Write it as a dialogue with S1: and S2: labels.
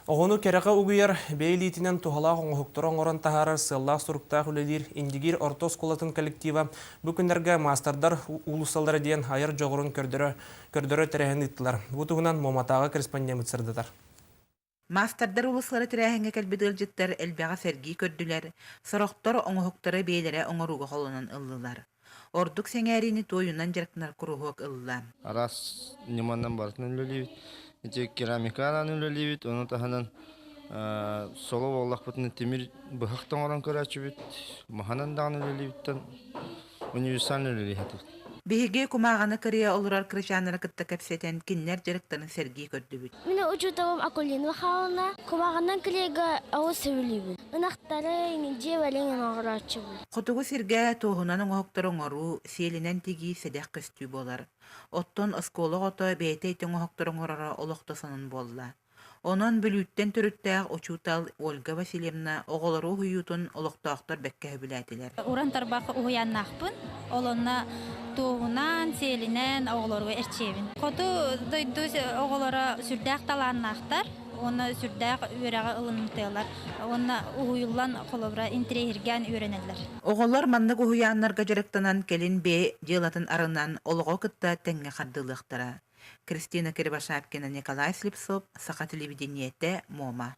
S1: Оҕону кэрэҕэ угуйар, бэйэ илиитинэн туһалаах оҥоһуктары оҥорон таһаарар сыаллаах-соруктаах үлэлиир Индигиир орто оскуолатын коллектива бу күннэргэ маастардар уулуссалара диэн айар дьоҕурун көрдөрө, көрдөрөр тэрээһин ыыттылар. Бу туһунан Муоматааҕы корреспондеммыт сырдатар.
S2: Маастардар уулуссалара тэрээһиҥҥэ кэлбит ыалдьыттар элбэҕи сэргии көрдүлэр, сорохтор оҥоһуктары бэйэлэрэ оҥорууга холонон ыллылар. Ордук сэҥээриини туойунан дьарыктанар куруһуок ылла.
S3: Араас ньыманан барытын үлэлиибит. Ити керамиканан үлэлиибит, ону таһынан соло буоллахпытына тимир быһах да оҥорон көрөөччүбүт, маһынан даҕаны үлэлиибиттэн универсальный үлэлиэхэтибит.
S2: Биһиги кумааҕыны кырыйа олорор кырачааннары кытта кэпсэтэн, кинилэр дьарыктарын сэргии көрдүбүт.
S4: Мин учууталым Акулина Михайловна кумааҕынан килиэгэ олус сөбүлүүбүн. Ынахтары, дьиэ бэлиҥин оҥорооччубун.
S2: Хотугу сиргэ туоһунан оҥоһуктары оҥоруу, сиэлинэн тигии сэдэх көстүү буолар. Оттон оскуола оҕото бэйэтэ ити оҥоһуктары оҥороро олох да сонун буолла. Онон Бүлүүттэн төрүттээх учуутал Ольга Васильевна оҕолору уһуйуутун олохтоохтор бэккэ сөбүлээтилэр.
S5: Уран тарбах уһуйааннаахпын. Ол онно туоһунан, сиэлинэн оҕолору эрчийэбин. Хоту дойду оҕолоро сүрдээх талааннаахтар уонна сүрдээх үөрэҕи ылынымтыалар уонна уһуйуллан холобура интэриэһиргээн үөрэнэллэр.
S2: Оҕолор маннык уһуйааннарга дьарыктанан кэлин бэйэ дьыалатын арынан олоҕу кытта тэҥҥэ хардыылыахтара. Кристина Кривошапкина, Николай Слепцов, Саха телевидениетэ, Муома.